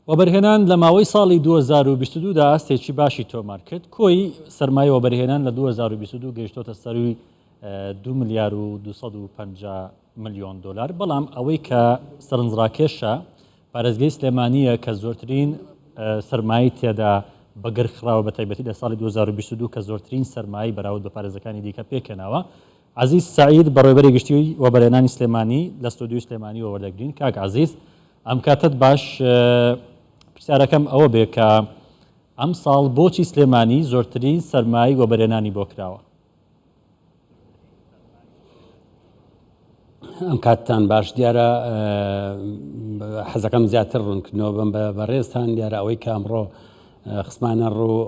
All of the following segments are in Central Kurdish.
وەبەرهێنان لە ماوەی ساڵی 2022 دا ئاستێکی باشی تۆمار کرد، کۆی سەرمایەی وەبەرهێنان لە 2022 گەیشتۆتە سەرووی 2 ملیار و 250 ملیۆن دۆلار، بەڵام ئەوەی کە سەرنجڕاکێشە پارێزگەی سلێمانییە کە زۆرترین سەرمایەی تێدا بەگەرخراوە بە تایبەتی لە ساڵی 2022 کە زۆرترین سەرمایەی بەراورد بە پارێزەکانی دیکە پێکهێناوە. عەزیز سەعید بەڕێوەبەری گشتیی وەبەرهێنانی سلێمانی لە ستۆدیۆی سلێمانیەوە وەردەگرین. کاک عەزیز ئەم کاتەت باش، پرسیارەکەم ئەوە بێ کە ئەمساڵ بۆچی سلێمانی زۆرترین سەرمایەی وەبەرهێنانی بۆ کراوە؟ ئەم کاتتان باش دیارە حەزەکەم زیاتر ڕوونکردنەوە بم بە بەڕێزتان دیارە ئەوەی کە ئەمڕۆ خستمانە ڕوو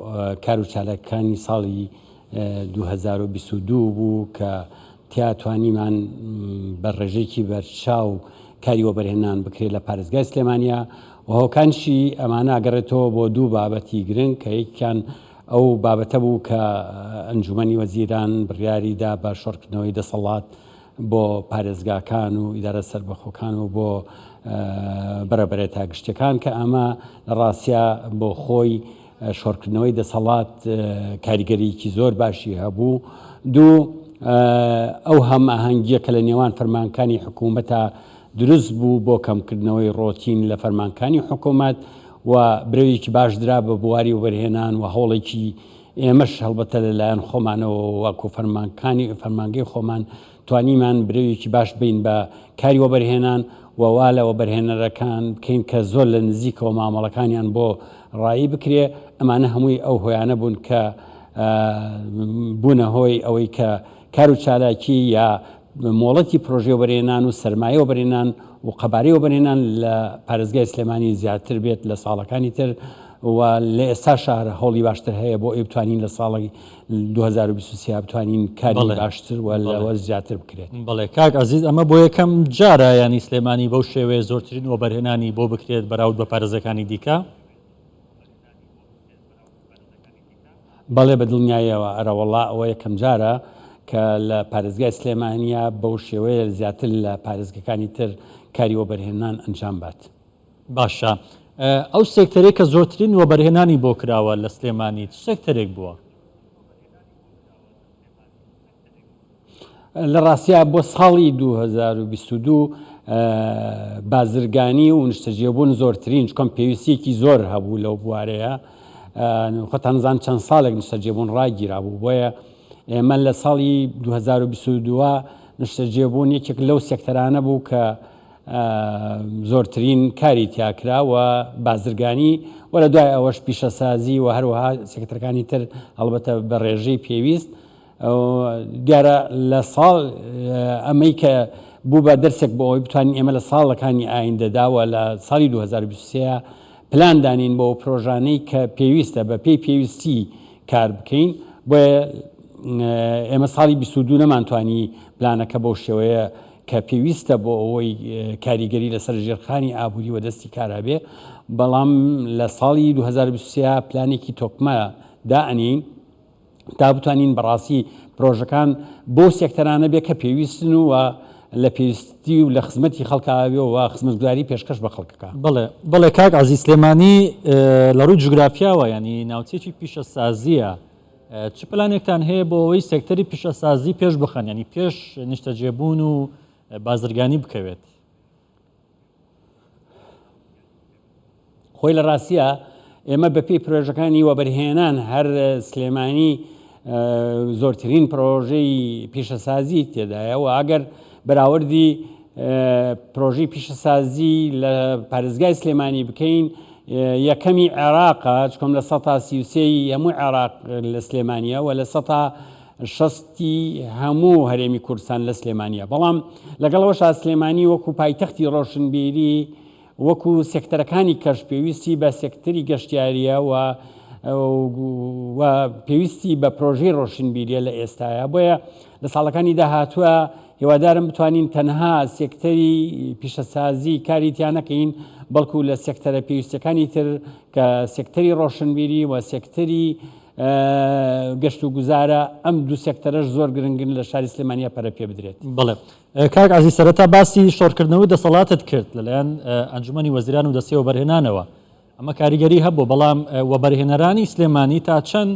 کار و چالاکەکانی ساڵی 2022 بوو کە تیا توانیمان بە ڕێژەیەکی بەرچاو کاری وەبەرهێنان بکرێت لە پارێزگای سلێمانیا و هۆکانشی ئەمانە ئەگەڕێتەوە بۆ دوو بابەتی گرنگ کە یەکیان ئەو بابەتە بوو کە ئەنجومەنی وەزیران بڕیاری دا بە شۆڕکردنەوەی دەسەڵات بۆ پارێزگاکان و ئیدارە سەربەخۆکان و بۆ بەڕێوەبەرێتە گشتیەکان کە ئەمە لە ڕاستیا بۆ خۆی شۆڕکردنەوەی دەسەڵات کاریگەریکی زۆر باشی هەبوو. دوو ئەو هەماهەنگیە کە لە نێوان فەرمانکانی حکوومەتە دروست بوو بۆ کەمکردنەوەی ڕۆتین لە فەرمانکانی حکوومەت و برەوێکی باش درا بە بواری وەبەرهێنان و هەوڵێکی ئێمەش هەڵبەتە لە لایەن خۆمانەوە وەکو فەرمانکانی فەرمانگەی خۆمان توانیمان برەوێکی باش بین بە کاری وەبەرهێنان و وا لە وەبەرهێنەرەکان بکەین کە زۆر لە نزیکەوە مامەڵەکانیان بۆ ڕایی بکرێ ئەمانە هەمووی ئەو هۆیانە بوون کە بوونە هۆی ئەوەی کە کار و چالاکی یا مۆڵەتی پرۆژەی وەبەرهێنان و سەرمایەی وەبەرهێنان و قەبارەی وەبەرهێنان لە پارێزگای سلێمانی زیاتر بێت لە ساڵەکانی تر و لە ئێستاشا هەوڵی باشتر هەیە بۆ ئەوەی بتوانین لە ساڵی 2023 بتوانین کاری باشتر و لەوە زیاتر بکرێت. بەڵێ کاک عەزیز ئەمە بۆ یەکەم جارە یانی سلێمانی بەو شێوەیە زۆرترین وەبەرهێنانی بۆ بکرێت بەراورد بە پارێزگاکانی دیکە؟ بەڵێ بە دڵنیایەوە ئەرەوەڵا ئەوە یەکەم جارە کە لە پارێزگای سلێمانیە بەو شێوەیە زیاتر لە پارێزگەکانی تر کاری وەبەرهێنان ئەنجام بات. باشە ئەو سێکتەرەی کە زۆرترین وەبەرهێنانی بۆ کراوە لە سلێمانی چ سێکتەرێک بووە؟ لە ڕاستیا بۆ ساڵی 2022 بازرگانی و نیشتەجێبوون زۆرترین چکم پێویستیەکی زۆر هەبوو لەو بوارەیە خۆتان زان چەند ساڵێک نیشتەجێبوون ڕاگیرا بوو بۆیە ئێمە لە ساڵی 2022 نیشتەجێبوون یەکێک لەو سێکتەرانە بوو کە زۆرترین کاری تیاکرا و بازرگانی و لە دوای ئەوەش پیشەسازی و هەروەها سێکتەرەکانی تر هەڵبەتە بە ڕێژەی پێویست دیارە لە ساڵ ئەمەی کە بوو بە دەرسێک بۆ ئەوەی بتوانین ئێمە لە ساڵەکانی ئایندەدا و لە ساڵی 2023 پلان دانین بۆ پرۆژانەی کە پێویستە بە پێی پێویستی کار بکەین بۆیە ئێمە ساڵی 22 نەمانتوانی پلانەکە بەو شێوەیە کە پێویستە بۆ ئەوەی کاریگەری لەسەر ژێرخانی ئابووری و دەستی کار هەبێ بەڵام لە ساڵی 2023 پلانێکی تۆکمە دائەنین تا بتوانین بەڕاستی پرۆژەکان بۆ سێکتەرانە بێ کە پێویستن و لە پێویستی و لە خزمەتی خەڵکاوێ و خزمەتگوزاری پێشکەش بە خەڵکەکە. بەڵێ بەڵێ کاک عەزیز سلێمانی لە ڕووی جوگرافیاوە یانی ناوچەیەکی پیشەسازییە چ پلانێکتان هەیە بۆ ئەوەی سێکتەری پیشەسازی پێش بخەن یانی پێش نیشتەجێبوون و بازرگانی بکەوێت؟ خۆی لە ڕاستیا ئێمە بەپێی پرۆژەکانی وەبەرهێنان هەر سلێمانی زۆرترین پرۆژەی پیشەسازی تێدایە و ئەگەر بەراوردی پرۆژەی پیشەسازی لە پارێزگای سلێمانی بکەین یەکەمی عێراقە چکم لە سە سیوسێی هەموو عێراق لە سلێمانە و لە سە شەستی هەموو هەرێمی کوردستان لە سلێمانیە بەڵام لەگەڵەوەشا سلێمانی وەکو پایتەختی ڕۆشنبیری وەکو سێکتەرەکانی کەش پێویستی بە سێکتەری گەشتیاریە و و پێویستی بە پرۆژەی ڕۆشنبیریە لە ئێستاە بۆیە لە ساڵەکانی داهاتووە هیوادارم بتوانین تەنها سێکتەری پیشەسازی کاری تیا نەکەین بەڵکو لە سێکتەرە پێویستەکانی تر کە سێکتەری ڕۆشنبیری و سێکتەری گەشت و گوزارە ئەم دوو سێکتەرەش زۆر گرنگن لە شاری سلێمانیا پەرە پێ بدرێت. بەڵێ کاک عەزیز سەرەتا باسی شۆڕکردنەوەی دەسەڵاتت کرد لەلایەن ئەنجومەنی وەزیران و دەستەی وەبەرهێنانەوە. ئەمە کاریگەری هەبوو، بەڵام وەبەرهێنەرانی سلێمانی تا چەند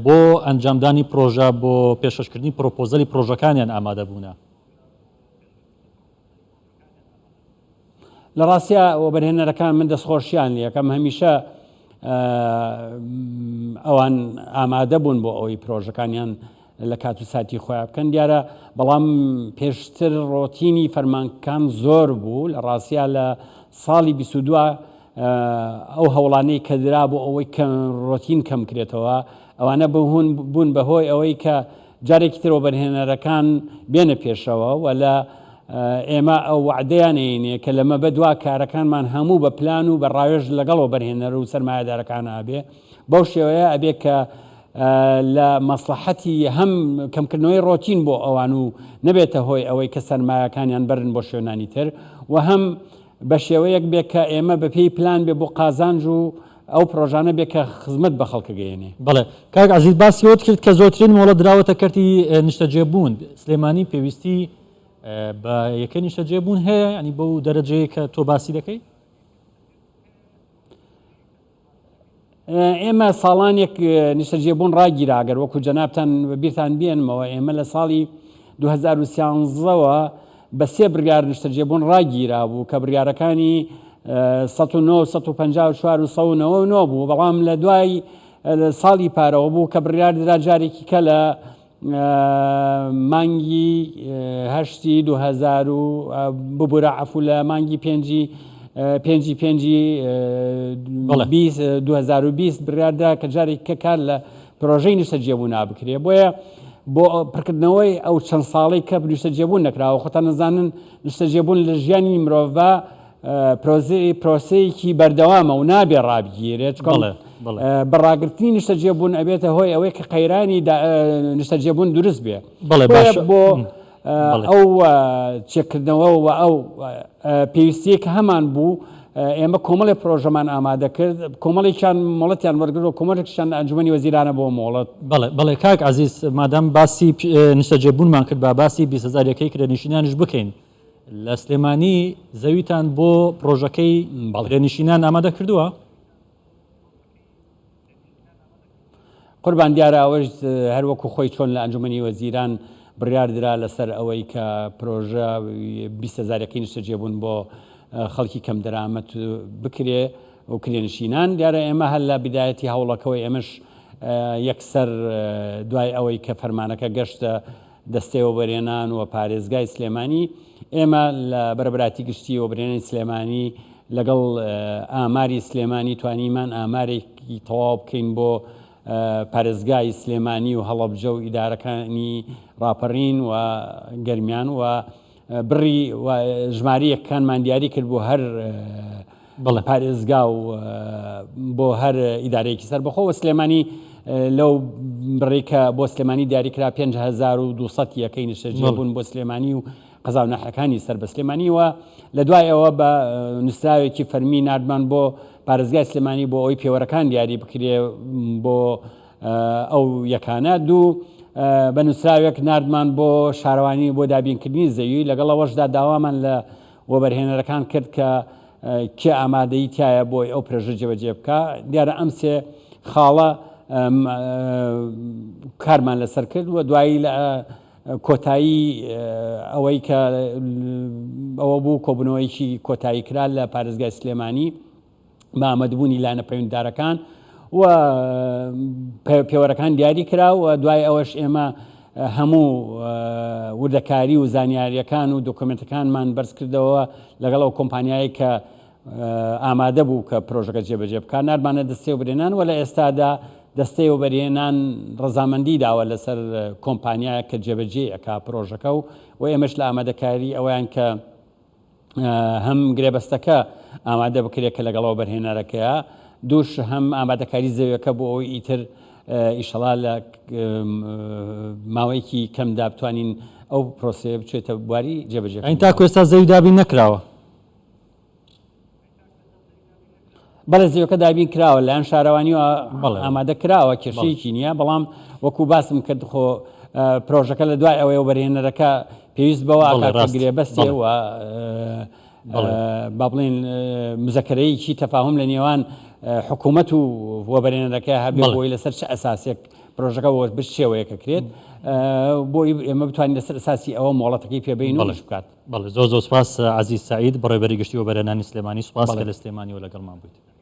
بۆ ئەنجامدانی پرۆژە بۆ پێشکەشکردنی پرۆپۆزەلی پرۆژەکانیان ئامادە بوونە؟ لە ڕاستیا وەبەرهێنەرەکان من دەستخۆشیان لەکەم هەمیشە ئەوان ئامادە بوون بۆ ئەوەی پرۆژەکانیان لە کات و ساتی خۆیان بکەن دیارە بەڵام پێشتر ڕۆتینی فەرمانکان زۆر بوو لە ڕاستیا لە ساڵی 22 ئەو هەوڵانەی کە درا بۆ ئەوەی کە ڕۆتین کەم کرێتەوە ئەوانە بوون بوون بەهۆی ئەوەی کە جارێکی تر وەبەرهێنەرەکان بێنە پێشەوە و لە ئێمە ئەو وەعدەیان ئەینێ کە لەمە بەدوا کارەکانمان هەموو بە پلان و بە ڕاوێژ لەگەڵ وەبەرهێنەر و سەرمایەدارەکان ئەبێ بەو شێوەیە ئەبێ کە لە مەسڵەحەتی هەم کەمکردنەوەی ڕۆتین بۆ ئەوان و نەبێتە هۆی ئەوەی کە سەرمایەکانیان بەرن بۆ شوێنانی تر و هەم بە شێوەیەک بێ کە ئێمە بە پێی پلان بێ بۆ قازانج و ئەو پرۆژانە بێ کە خزمەت بە خەڵک گەیەنێ. بەڵێ کاک عەزیز باسی ئەوەت کرد کە زۆرترین مۆڵەت دراوەتە کەرتی نیشتەجێبوون، سلێمانی پێویستی بە یەکەی نیشتەجێبوون هەیە یانی بەو دەرەجەیە کە تۆ باسی دەکەی؟ ئێمە ساڵانێک نیشتەجێبوون ڕاگیرا گەر وەکو جەنابتان بیرتان بێنمەوە ئێمە لە ساڵی 2013ەوە بە سێ بڕیار نیشتەجێبوون ڕاگیرا بوو کە بڕیارەکانی 1954 و 1999 بوو بەڵام لە دوای ساڵی پارەوە بوو کە بڕیار درا جارێکی کە لە مانگی هەشتی 2000 و ببورە عەفو لە مانگی پێنجی پێنجی پێنجی 2020 بڕیاردا کە جارێک کە کار لە پرۆژەی نیشتەجێبوو نابکرێ بۆیە بۆ پڕکردنەوەی ئەو چەند ساڵی کە نیشتەجێبوون نەکراوە خۆتان نەزانن نیشتەجێبوون لە ژیانی مرۆڤ پرۆسەیەکی بەردەوامە و نابێ ڕابگیرێت چونکە بە ڕاگرتنی نیشتەجێبوون ئەبێتە هۆی ئەوەی کە قەیرانی نیشتەجێبوون دروست بێ بەڵێ باشە بۆ ئەو چێکردنەوە و ئەو پێویستیە کە هەمان بوو ئێمە کۆمەڵی پرۆژەمان ئامادە کرد کۆمەڵێکیان مۆڵەتیان وەرگرت و کۆمەڵێکیان ئەنجومەنی وەزیرانە بۆ مۆڵەت. بەڵێ بەڵێ کاک عەزیز مادام باسی نیشتەجێبوونمان کرد با باسی 20 هەزار یەکەی کرێنشینانیش بکەین. لە سلێمانی زەویتان بۆ پڕۆژەکەی کرێنشینان ئامادە کردووە؟ قوربان دیارە ئەوەش هەر وەکو خۆی چۆن لە ئەنجومەنی وەزیران بڕیار درا لەسەر ئەوەی کە پرۆژە 20 هەزارەکەی نیشتەجێبوون بۆ خەڵکی کەم دەرامەت بکرێ و کرێنشینان دیارە ئێمە هەر لە بدایەتی هەوڵەکەەوەی ئێمەش یەکسەر دوای ئەوەی کە فەرمانەکە گەشتە دەستەی وەبەرهێنان و پارێزگای سلێمانی، ئێمە لە بەرەبەراتی گشتی وەبەرهێنانی سلێمانی لەگەڵ ئاماری سلێمانی توانیمان ئامارێکی تەواو بکەین بۆ پارێزگای سلێمانی و هەڵەبجە و ئیدارەکانی ڕاپەڕین و گەرمیان و بڕی و ژمارەی یەکەکانمان دیاری کرد بۆ هەر بەڵێ. پارێزگا و بۆ هەر ئیدارەیەکی سەربەخۆ و سلێمانی لەو بڕی کە بۆ سلێمانی دیاری کرا 5200 یەکەی نیشتەجێ بوون بۆ سلێمانی و قەزا و ناحیەکانی سەر بە سلێمانی و لە دوای ئەوە بە نووسراوێکی فەرمی ناردمان بۆ پارێزگای سلێمانی بۆ ئەوەی پێوەرەکان دیاری بکرێ بۆ ئەو یەکانە دوو بە نووسراوێک ناردمان بۆ شارەوانی بۆ دابینکردنی زەوی لەگەڵ ئەوەشدا داوامان لە وەبەرهێنەرەکان کرد کە کێ ئامادەیی تایە بۆی ئەو پرۆژە جێبەجێ بکا دیارە ئەم سێ خاڵە کارمان لەسەر کرد و دوایی لە کۆتایی ئەوەی کە ئەوە بوو کۆبوونەوەیکی کۆتایی کرا لە پارێزگای سلێمانی بە ئامادەبوونی لایەنە پەیوەندیدارەکان و پێوەرەکان دیاری کرا و دوای ئەوەش ئێمە هەموو وردەکاری و زانیاریەکان و دۆکۆمنتەکانمان بەرز کردەوە لەگەڵ ئەو کۆمپانیایی کە ئامادە بوو کە پرۆژەکە جێبەجێ بکات نارمانە دەستەی وەبەرهێنان و لە ئێستادا دەستەی وەبەرهێنان ڕەزامەندی داوە لەسەر کۆمپانیایە کە جێبەجێ ئەکا پرۆژەکە و و ئێمەش لە ئامادەکاری ئەویان کە هەم گرێبەستەکە ئامادە بکرێت کە لەگەڵ وەبەرهێنەرەکەیە دووش هەم ئامادەکاری زەویەکە بۆ ئەوەی ئیتر ئیشەڵا لە ماوەیەکی کەمدا بتوانین ئەو پرۆسەیە بچێتە بواری جێبەجێ. ئەین تاکو ئێستا زەوی دابین نەکراوە؟ بەڵێ زەویەکە دابین کراوە لایەن شارەوانیەوە ئامادە کراوە کێشەیەکی نییە بەڵام وەکو باسم کرد خۆ پرۆژەکە لە دوای ئەوەی وەبەرهێنەرەکە پێویست بەوە گرێبەستێ و با بڵێن مزەکەرەیەکی تەفاهم لە نێوان حکوومەت و وەبەرێنەرەکە هەبێ بۆی لەسەر چ ئەساسێک پرۆژەکە وەش بش شێوەیەکە کرێت بۆی ئێمە بتوانین لەسەر ئەساسی ئەوە مۆڵەتەکەی پێبین و بکات. بەڵێ زۆر زۆر سپاس عەزیز سەعید بەڕێوەبەری گشتی وەبەرهێنانی سلێمانی سپاس کە لە سلێمانیەوە لەگەڵمان بوویت.